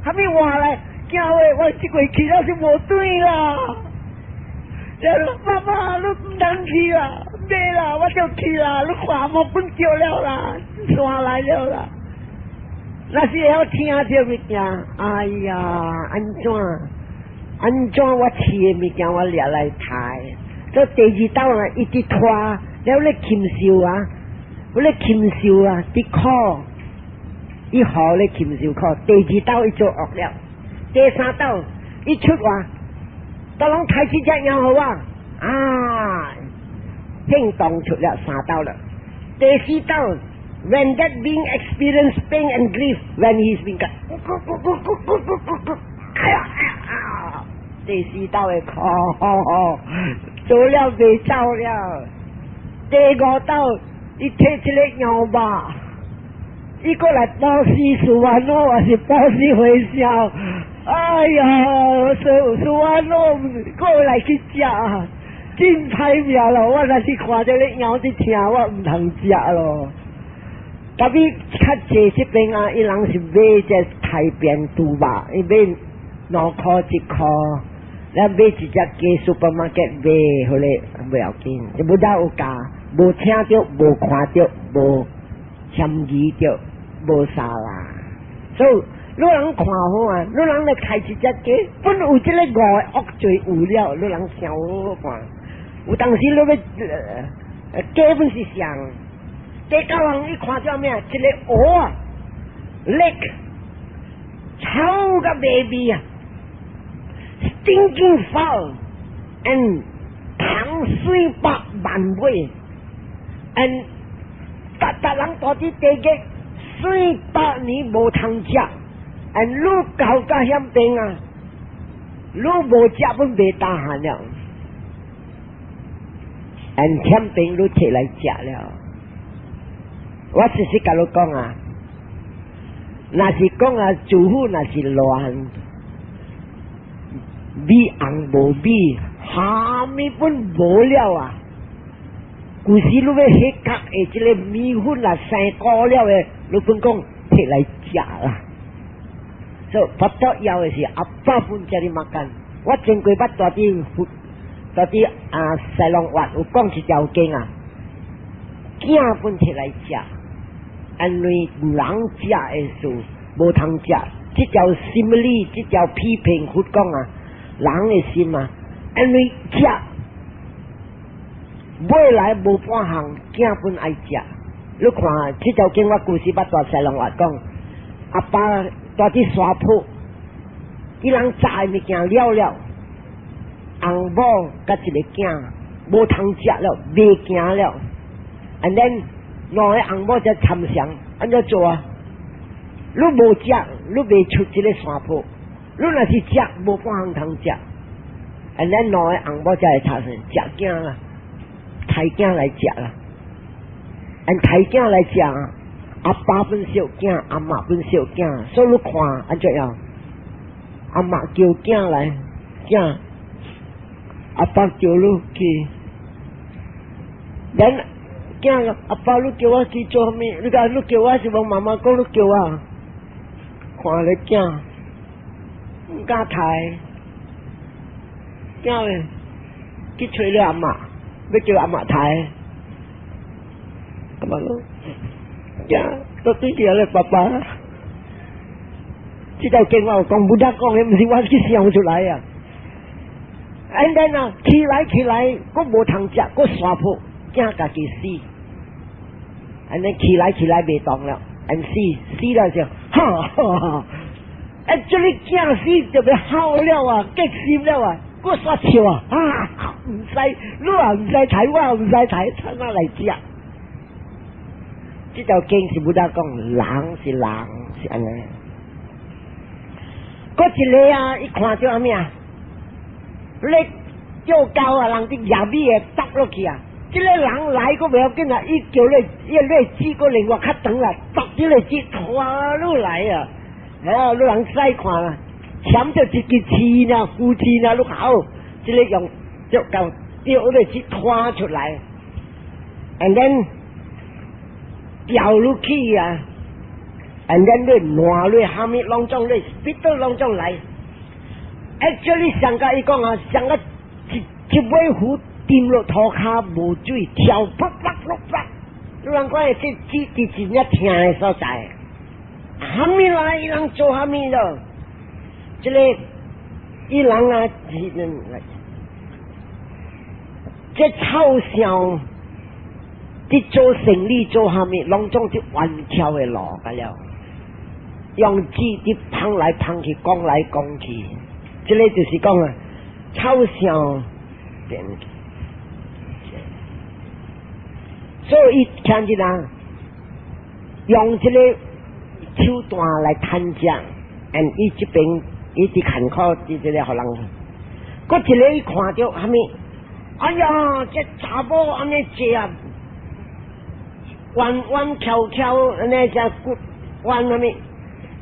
蝦米話來？囝話我這回去了是無對啦。了媽媽，你毋通去啦，袂啦，我就去啦，你看我本著了啦，山來了啦。若是會曉聽這物件，哎呀，按怎按怎我飼的物件我掠來刣，這第二道啊，一直拖，了咧禽獸啊，彼个禽獸啊，佇苦，伊予咧禽獸苦。第二道伊做惡了，第三道伊出話，都攏刣這隻羊予我啊，行動出了三道了。第四道，when that being experience pain and grief when he's been cut，哎呀哎呀，第四道的苦，做了袂走了。第五道，伊提這个羊肉，伊閣來布施須菩提，還是布施和尚？哎呀，須須菩提閣來去食，真歹命咯！我若是看著咧羊佇疼，我毋通食咯。特別較濟這邊啊，伊人是買這刣便豬肉，伊買2箍1箍，咱買一隻雞 supermarket 買，彼个袂要緊，Buddha 有教，無聽著，無看著，無嫌疑著，無啥啦。所以你人看好啊，你人來刣一隻雞，本有這个五個惡罪有了，你人想好看。有當時你欲雞本是上，第九項伊看著咩？一个湖啊，lake，臭甲袂味啊，stinking foul and 蟲四百萬尾，and 逐逐人蹛佇地獄四百年無通食，and 你到甲遐邊啊，你無食本袂 tahan 了，and 險邊你摕來食了。我實實共你講啊，若是講啊，師父若是亂，米紅無米，蝦米本無了啊！舊時你欲彼角的這个麵粉啊，生糊了的，你本講摕來食啦。所以佛陀要的是阿爸本 cari makan。我前幾捌蹛佇佛蹛佇啊西龍灣有講一條經啊，囝本摕來食，因為人食的事無通食，這條心理，這條批評佛講啊，人的心啊，因為食。未來無半項，囝本愛食。你看，這條經我舊時捌蹛西龍話講，阿爸蹛佇山坡，伊人炸的物件了了，翁某佮一个囝無通食了，袂行了。And then 兩个翁某才參詳，按怎做啊？你無食，你袂出這个山坡。你若是食，無半項通食。And then 兩个翁某才會查算食囝啦。刣囝來食啦，按刣囝來食，阿爸本惜囝，阿媽本惜囝，所以你看按怎樣？阿媽叫囝來，囝，阿爸叫你去，咱囝阿爸你叫我去做啥物？你講你叫我是無媽媽講你叫我，看咧囝，毋敢刣，囝咧去揣你阿媽。欲叫阿媽刣，阿媽講，呀，到底是咧爸爸？這條經我有講，Buddha 講的，毋是我去想出來啊。And then 啊，起來起來，閣無通食，閣山坡，驚家己死。And then 起來起來袂動了，and 死死了就，哈哈哈！哎，這个驚死就欲哭了啊，激心了啊！閣煞笑啊！啊，毋使，你也毋使刣，我也毋使刣，怎啊來食？這條經是 Buddha 講，人是人是按呢。閣一个啊，伊看著啥物啊？咧叫狗啊，人佇野米的揼落去啊！這个人來閣袂要緊啊，伊叫咧，伊咧指閣另外較長啦，揼這个指拖落來啊！哦，你人使看啦。撿著一支刺呢，枯刺呢，你好，這个用隻狗吊咧指拖出來，and then 掉落去啊，and then 你爛落蝦米攏總咧，彼倒攏總來。Actually 上甲伊講啊，上甲一一尾魚沉落塗跤無水，跳噗噗噗噗，你人看這指佇真正疼的所在，蝦米來？伊人做蝦米咯？這个伊人啊，這臭象佇做生理做蝦米，攏總佇彎曲的路個了，用舌佇碰來碰去，講來講去，這个就是講啊，臭象變。所以聽見啊，用這個手段來趁食，and 伊這邊伊佇艱苦，佇這个予人。閣一个伊看著蝦米？哎呀，這查某按呢坐啊，彎彎翹翹，按呢只骨彎蝦米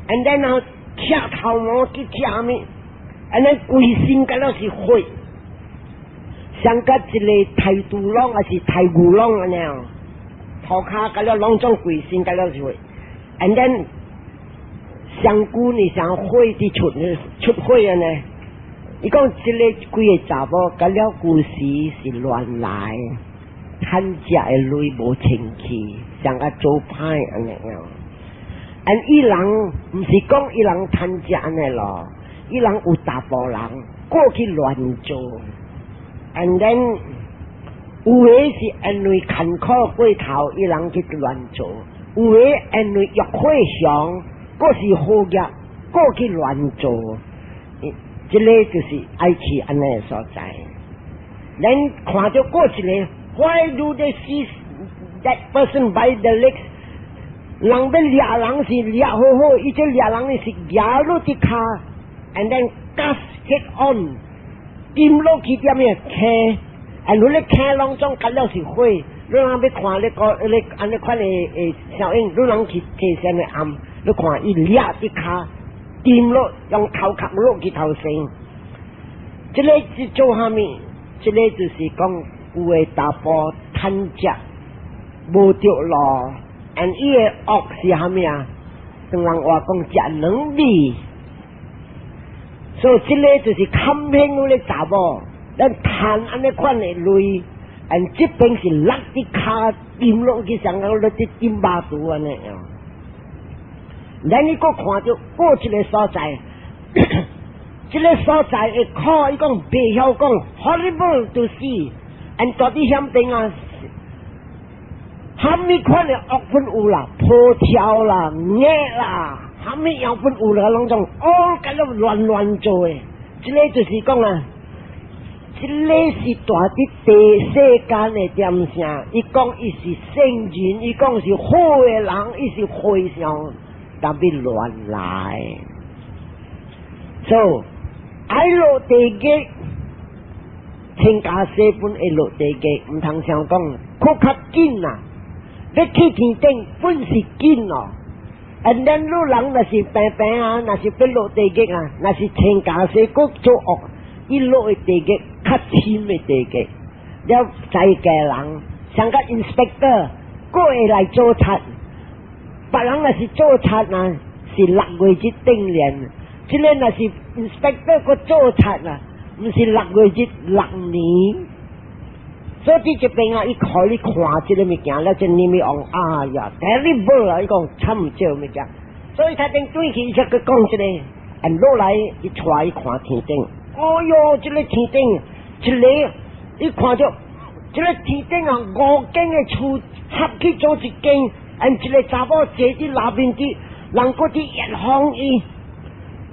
？and then 後拆頭毛去拆蝦米？按呢規身敢若是血，像佮一个刣豬籠抑是刣牛籠按呢哦，塗跤敢若攏總規身敢若是血，and then 上久呢，像火佇出出火按呢。伊講這个幾个查某，甲了舊時是亂來，趁食的鐳無清氣，像個做歹按呢樣。and 伊人毋是講伊人趁食按呢咯，伊人有查埔人過去亂做，and then 有的是因為艱苦過頭，伊人去亂做；有的因為欲火熊，閣是好業，過去亂做。這个就是愛去按呢所在。咱看著過一个，Why do they seize that person by the legs？人欲掠人是掠好好，伊這掠人的是夯落佇跤，and then cast head on，沉落去點嘅坑，and 彼个坑攏總結了是火，你人欲看咧個咧按呢款的的效應，你人去提線的暗，你看伊掠佇跤，沉落用頭殼落去頭先，這个是做啥物？這个就是講有的查埔貪食無著路。and 伊的惡是啥物啊？唐人話講食軟米，所以這个就是坎偏嗰个查某，咱貪按呢款的類，and 這邊是落佇跤沉落去，上個落佇金巴肚按呢樣。咱你閣看著過一个所在，這个所在會苦，伊講袂曉講，horrible to see，and 到底響邊啊？蝦米款的惡本有啦，破跳啦、熱啦，蝦米樣本有啦，攏總哦，甲了亂亂做的。這个就是講啊，這个是蹛佇地世間的點聲。伊講伊是聖人，伊講是好的人，伊是和尚，但欲亂來。So，愛落地獄，千家細本會落地獄，毋通想講，閣較緊啊！欲去天頂本是緊哦，and then 汝人若是平平啊，若是欲落地獄啊，若是千家細閣做惡，伊落的地獄較深的地獄。了在家人，像個 inspector，閣會來做賊，別人若是做賊啊，是6個月一訓練，這个若是 inspector 閣做賊啊，毋是六個月6年。所以這邊啊，伊看你看這个物件，了這你咪講，哎呀，terrible 啊！伊講差毋少物件，所以他頂轉去，伊才閣講這个，按落來伊帶伊看天頂，哎喲，這个天頂，一个，伊看著這个天頂啊，五間的厝合去做一間，按一个查某坐佇內面佇，人閣佇熱風伊，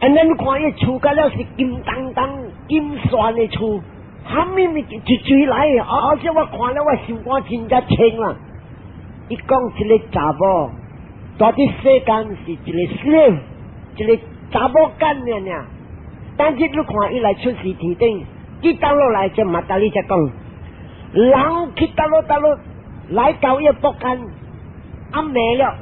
按咱你看伊厝甲了是金當當、金線的厝。蝦米物件一追來，啊！這我看了我心肝真正清啦。伊講這个查某，蹛佇世間是一个 slave，一个查某幹爾爾。但是你看伊來出世天頂，伊倒落來就馬達里才講，人去佗落佗落來到伊個木間，暗暝了，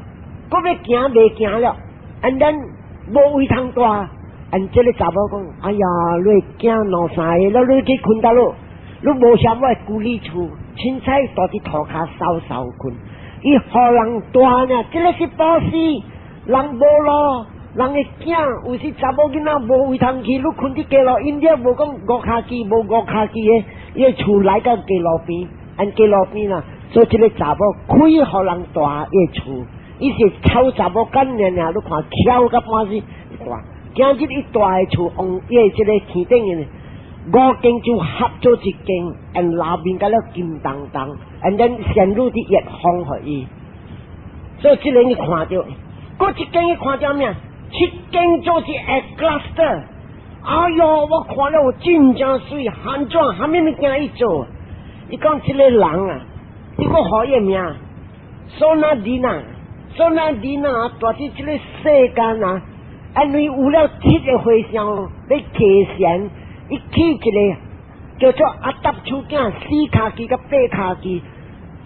閣欲行袂行了，and then 無位通蹛。按這个查某講，哎呀，你囝兩三个，了你去睏佗落，你無嫌我孤立厝，凊彩蹛佇塗跤梢梢睏，伊予人蹛呢，這个是布施，人無路，人的囝有時查某囡仔無位通去，你睏佇街路，𪜶這無講五跤機，無五跤機的，伊的厝來到街路邊，按街路邊啦，所以這个查某開予人蹛伊的厝，伊是臭查某幹爾爾，你看巧甲半死蹛。今日伊蹛的厝，往伊的這个天頂的五間就合做一間，and 內面甲了金當當，and then 仙女佇熱風予伊，所以這个你看著，閣一間伊看著咩？七間做一個 cluster，哎喲，我看了真正媠，按怎蝦米物件伊做？伊講這个人啊，伊閣予伊名，蘇納迪娜，蘇納迪娜蹛佇這个世間啊。因為有了七个和尚欲提禪，伊起一个叫做阿達手囝，四跤機佮八跤機，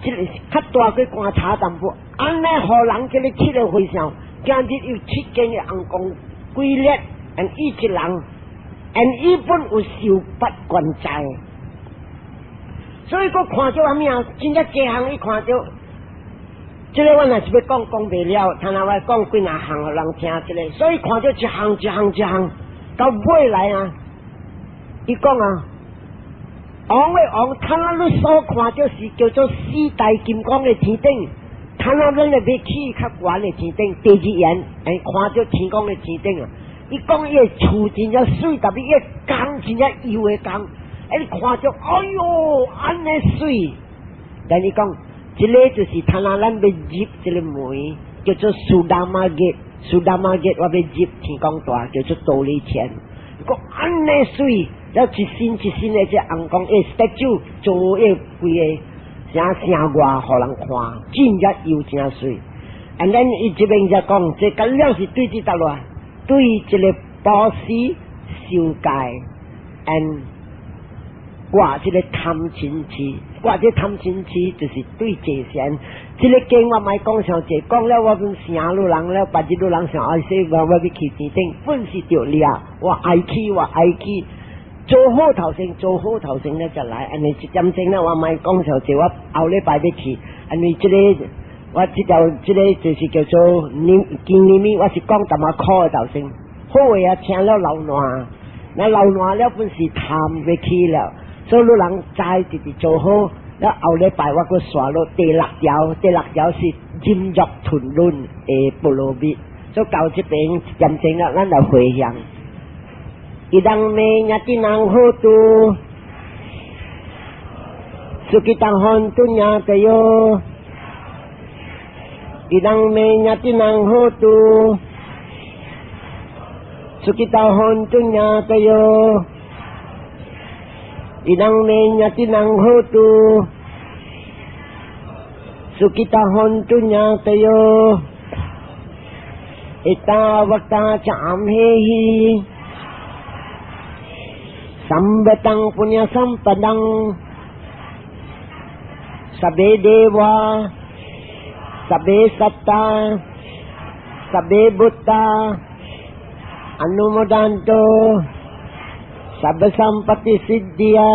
這个較大過棺材淡薄。按呢，予人這个七个和尚，今日有七間的紅光規律，and 伊一人，and 伊本有受八關齋，所以閣看著啥物啊？真正這項伊看著。這个我若是欲講講袂了，聽下我講幾若項予人聽這个，所以看著一項一項一項到尾來啊，伊講啊，王的王，他那你所看著是叫做四大金剛的天頂，他那咱咧欲去較懸的天頂，第二眼，看著天公的天頂啊，伊講伊的厝真正媠，特別伊的工真正油的工，哎，你看著，哎喲，按呢媠，但伊講。這个就是他那咱欲入這个門，叫做 Sudama gate，Sudama gate 我欲入天公大，叫做忉利天。講按呢媠，了一身一身的這尪公的 statue 做一規個啥聲外，予人看，真正又真媠。And then 伊這邊就講，這個了是對這搭落，對這個布施受戒，and 割這個貪嗔癡，割這貪嗔癡就是對這善。這個經我莫講上濟，講了我本城裏人了，別日裏人想愛說我我欲去天頂，本是著掠，我愛去我愛去，做好頭先，做好頭先咧就來。按呢一點鐘咧，我莫講上濟，我後禮拜欲去，按呢這個我這條這個就是叫做念經裡面，我是講淡仔苦的頭先，好話啊聽了流汗，那流汗了本是貪欲去了，所以你人知直直做好。了後禮拜我閣紲落第六條，第六條是忍辱吞忍的波羅蜜，所以到這邊驗證了，咱來回向。Idaṃ me ñātinam hotu, sukhitā hontu ñātayo. Idaṃ me ñātinam hotu, sukhitā hontu ñātayo. Idaṃ me ñātinam hotu, sukhitā hontu ñātayo. Ettāvatā ca amhehi, sambhataṃ puññasampadaṃ. Sabbe devā, sabbe sattā, sabbe bhūtā, anumodantu, sabba sampatti siddhiyā.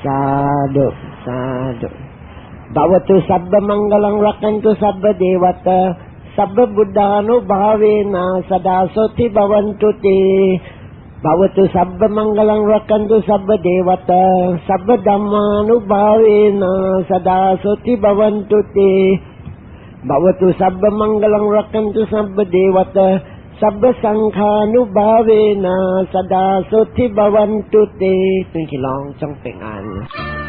Sadhu, sadhu. Bhavatu sabba maṅgalaṃ rakkhantu sabba devatā, sabba buddhānubhāvena sadā soti bhavantu te. Bhavatu sabba maṅgalaṃ rakkhantu sabba devatā, sabba dhammānubhāvena sadā soti bhavantu te. Bhavatu sabba maṅgalaṃ rakkhantu sabba devatā, sabba saṅkhānubhāvena sadā soti bhavantu te. 轉去攏總平安。